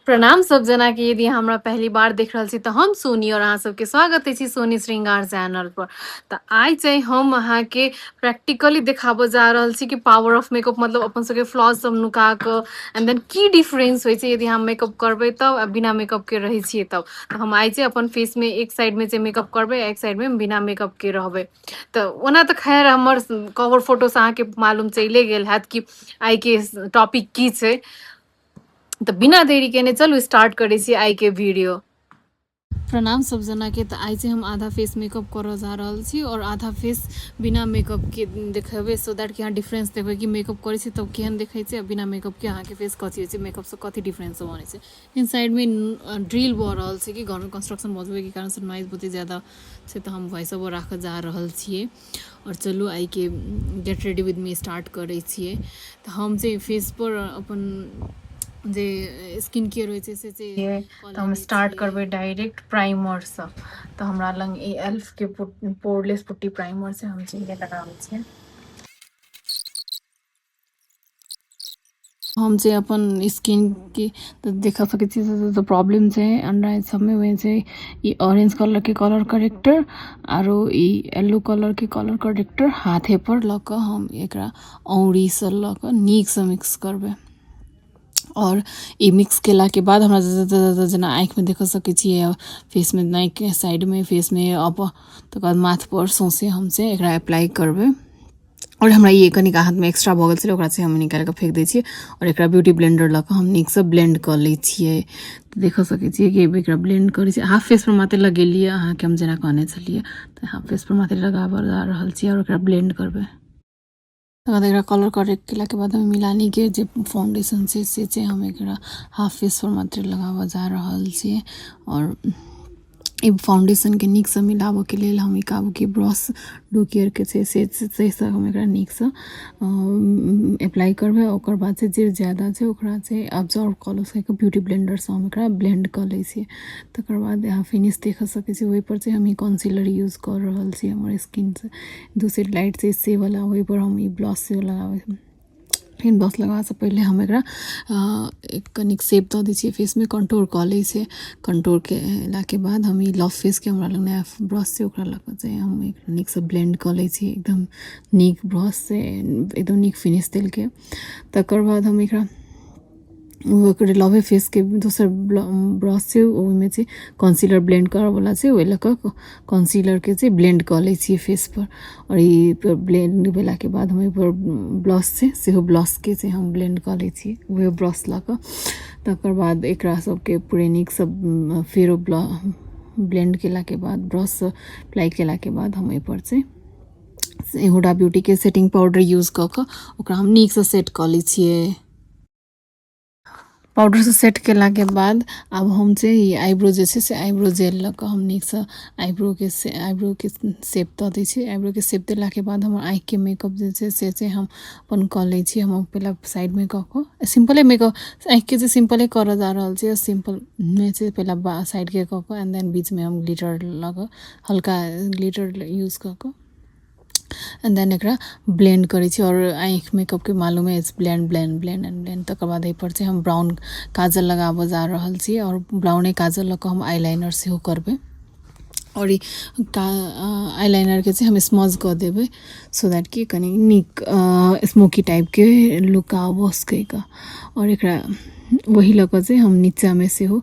प्रणाम सब जना के। यदि हमरा पहली बार देख रहल छी तऽ हम सोनी और अहाँ सबके स्वागत अछि सोनी श्रृंगार चैनल पर। तऽ आइ चाहे हम अहाँके प्रैक्टिकली देखाबऽ जा रहल छी कि पावर ऑफ मेकअप, मतलब अपन सबके फ्लॉज सब नुका कऽ एंड देन की डिफरेंस होइ छै यदि हम मेकअप करबै तब आ बिना मेकअप के रहै छियै तब। तऽ हम आइ चाहिँ अपन फेस में एक साइड में चाहिँ मेकअप करबै, एक साइड में बिना मेकअप के रहबै। तऽ ओना तऽ खैर हमर कवर फोटो से अहाँके मालूम चलि गेल हैत कि आइ के टॉपिक की छै। तऽ बिना देरी केने चलू स्टार्ट करै छी आइ के वीडियो। प्रणाम सब जना के। तऽ आइ से हम आधा फेस मेकअप करऽ जा रहल छी और आधा फेस बिना मेकअप के देखेबै, सो that कि अहाँ डिफरेंस देखबै कि मेकअप करै छी तब केहन देखै छै आ बिना मेकअप के अहाँके फेस कथी होइ छै, मेकअप से कथी डिफरेंस बनै छै। लेकिन साइड में ड्रिल भऽ रहल छै कि घरमे कंस्ट्रक्शन भऽ जेबै के कारण से नॉइज बहुते ज्यादा छै, तऽ हम वॉइस ओवर राखऽ जा रहल छियै। आओर चलू आइके get ready with me start करै छियै। तऽ हम जे फेसपर अपन जे स्किन केयर होइ छै से तऽ हम स्टार्ट करबै डायरेक्ट प्राइमरसँ। तऽ हमरा लग ई एल्फके पोरलेस पुट्टी प्राइमर छै, हम जे लगाबै छियै। हम जे अपन स्किनके तऽ देख सकै छी तऽ प्रॉब्लम छै अंडर आइज सबमे, वही छै ई ऑरेंज कलरके कलर करेक्टर आरो ई येलो कलरके कलर करेक्टर हाथे पर लऽ कऽ हम एकरा औंरीसँ लऽ कऽ नीकसँ मिक्स करबै। आओर ई मिक्स केलाके बाद हमरा जेना आँखिमे देख सकै छियै, फेसमे, आँखिके साइडमे, फेसमे, तकर बाद माथपर सौँसे हम से एकरा अप्लाई करबै। आओर हमरा ई कनिक हाथमे एक्स्ट्रा भऽ गेल छलै, ओकरा से हम निकालि कऽ फेक दै छियै आओर एकरा ब्यूटी ब्लेंडर लऽ कऽ हम नीकसँ ब्लेंड कऽ लै छियै। तऽ देख सकै छियै कि एकरा ब्लेंड करै छियै। हाफ फेस पर मात्र लगेलियै, अहाँके हम जेना कहने छलियै, तऽ हाफ फेस पर मात्र लगाबऽ जा रहल छियै आओर एकरा ब्लेंड करबै। तकर बाद एकरा कलर करेक्ट केलाके बाद हम मिलानीके जे फाउंडेशन छै से चाहिँ हम एकरा हाफ फेस पर मात्र लगाबऽ जा रहल छियै। आओर ई फाउंडेशनके नीकसँ मिलाबऽके लेल हम ई काबुकी ब्रश डोकियरके छै से ताहिसँ हम एकरा नीकसँ अप्लाई करबै। ओकर बाद से जे ज्यादा छै ओकरा से अब्जॉर्ब कऽ लै छै, ब्यूटी ब्लेंडरसँ हम एकरा ब्लेंड कऽ लै छियै। तकर बाद अहाँ फिनिश देख सकै छी। ओहिपर चाहिँ हम ई कॉन्सीलर यूज कऽ रहल छी। हमर स्किनसँ दोसर लाइट छै से वाला, ओहिपर हम ई ब्लश सेहो लगाबै छी। लेकिन ब्लश लगाबऽसँ पहिले हम एकरा कनिक शेप दऽ दै छियै, फेसमे कंटूर कऽ लै छियै। कंटूर केलाके बाद हम ई लव फेसके हमरा लग नया ब्रश छै, ओकरा लऽ कऽ चाहिँ हम नीकसँ ब्लेंड कऽ लै छी, एकदम नीक ब्रशसँ एकदम नीक फिनिश देलकै। तकर बाद हम एकरा ओकर लवे फेसके दोसर ब्रश छै, ओहिमे चाहिँ कॉन्सीलर ब्लेंड करऽवला छै, ओहि लऽ कऽ कॉन्सीलरके चाहिँ ब्लेंड कऽ लै छियै फेसपर। आओर ई ब्लेंड भेलाके बाद हम ओहिपर ब्लश छै सेहो ब्लशके चाहिँ हम ब्लेंड कऽ लै छियै उएह ब्रश लऽ कऽ। तकर बाद एकरा सबके पूरे नीकसँ फेरो ब्लेंड केलाके बाद, ब्रशसँ अप्लाई केलाके बाद हम एहिपर चाहिँ हुडा ब्यूटीके सेटिंग पाउडर यूज कऽ कऽ ओकरा हम नीकसँ सेट कऽ लै छियै। पाउडरसँ सेट केलाके बाद आब हम चाहिँ ई आइब्रो जे छै से आइब्रो जेल लऽ कऽ हम नीकसँ आइब्रोके से आइब्रोके शेप दऽ दै छियै। आइब्रोके शेप देलाके बाद हमर आँखिके मेकअप जे छै से चाहिँ हम अपन कऽ लै छी। हम पहिला साइडमे कऽ कऽ सिम्पले मेकअप आँखिके चाहिँ सिम्पले करऽ जा रहल छियै। सिम्पलमे चाहिँ पहिला साइडके कऽ कऽ एंड देन बीचमे हम ग्लिटर लऽ कऽ हल्का ग्लिटर यूज कऽ कऽ एंड देन एकरा ब्लेंड करै छी। आओर आँखि मेकअपके मालूमे अछि, blend blend blend and blend. तकर बाद एहिपर चाहिँ हम ब्राउन काजल लगाबऽ जा रहल छी आओर ब्राउने काजल लऽ कऽ हम आइलाइनर सेहो करबै। आओर ई आइलाइनरके चाहिँ हम स्मज कऽ देबै, सो that कि कनि नीक स्मोकी टाइपके लुक आबऽ सकैके। आओर एकरा वही लऽ कऽ चाहिँ हम नीचाँमे सेहो,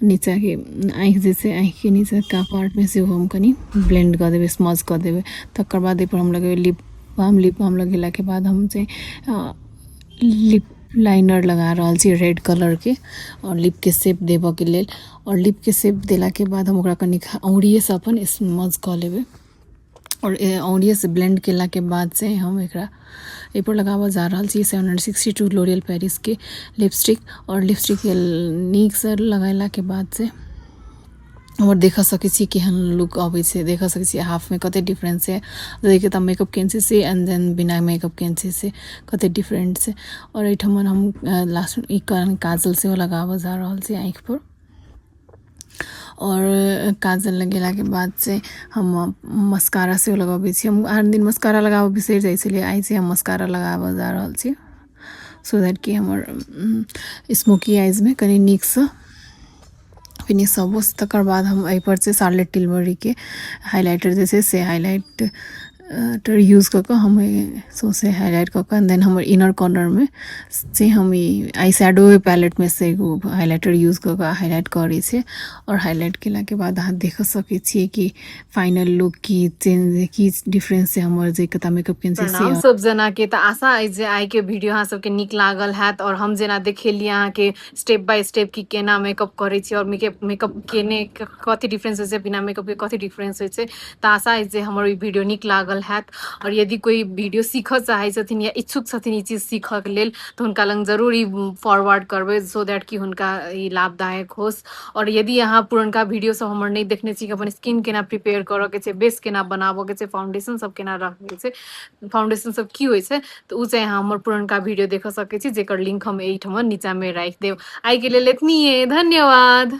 नीचाँके आँखि जे छै, आँखिके नीचाँका पार्टमे सेहो हम कनि ब्लेंड कऽ देबै, स्मज कऽ देबै। तकर बाद एहिपर हम लगेबै लिप बाम। लिप बाम लगेलाके बाद हम चाहिँ लिप लाइनर लगा रहल छी रेड कलरके आओर लिपके शेप देबऽके लेल। आओर लिपके शेप देलाके बाद हम ओकरा कनि अङ्गुरिएसँ अपन स्मज कऽ लेबै। आओर अङ्गुरिएसँ ब्लेंड केलाके बाद से हम एकरा एहिपर लगाबऽ जा रहल छी 762 लोरियल पेरिसके लिपस्टिक। आओर लिपस्टिकके नीकसँ लगेलाके बाद से हमर देख सकै छी केहन लुक अबै छै। देख सकै छी हाफमे कते डिफरेंस छै, देखिए तऽ मेकअप केने छै से एंड देन बिना मेकअप केने छै से कते डिफरेंट छै। आओर एहिठाम हम लास्ट ई काजल सेहो लगाबऽ जा रहल छी आँखिपर। आओर काजल लगेलाके बाद से हम मस्कारा सेहो लगबै छी। हम आन दिन मस्कारा लगाबऽ बिसरि जाइ छलियै, आइ चाहिँ हम मस्कारा लगाबऽ जा रहल छी, सो that कि हमर स्मोकी आइजमे कनि नीकसँ फिनिश होबो। तकर बाद हम एहिपर से शार्लेट टिलबरीके हाइलाइटर जे छै से हाइलाइट यूज कऽ कऽ हम सौँसे हाइलाइट कऽ कऽ, देन हमर इनर कॉर्नरमे से हम ई आई शैडो पैलेटमे से एगो हाइलाइटर यूज कऽ कऽ हाइलाइट करै छियै। आओर हाइलाइट केलाके बाद अहाँ देख सकै छियै कि फाइनल लुक की चेंज, की डिफरेंस छै हमर जे कता मेकअप केने छै से। प्रणाम सब जना के। तऽ आशा अछि जे आइ के वीडियो अहाँ सबके नीक लागल हैत आओर हम जेना देखेलियै अहाँके स्टेप बाय स्टेप कि केना मेकअप करै छी आओर मेकअप केने कथी डिफरेंस होइ छै, बिना मेकअप के कथी डिफरेंस होइ छै। तऽ आशा अछि जे हमर ई वीडियो नीक लागल हैत आओर यदि कोइ वीडियो सीखऽ चाहै छथिन या इच्छुक छथिन ई चीज सीखऽके लेल, तऽ हुनका लग जरूर ई फॉरवर्ड करबै, सो that कि हुनका ई लाभदायक होस। आओर यदि अहाँ पुरनका वीडियो सब हमर नहि देखने छी कि अपन स्किन केना प्रिपेयर करऽ के छै, बेस केना बनाबऽ के छै, फाउंडेशन सब केना रखै छै, फाउंडेशन सब की होइ छै, तऽ ओ चाहिँ अहाँ हमर पुरनका वीडियो देख सकै छी, जेकर लिंक हम एहिठाम नीचाँमे राखि देब। आइके लेल एतनिए, धन्यवाद।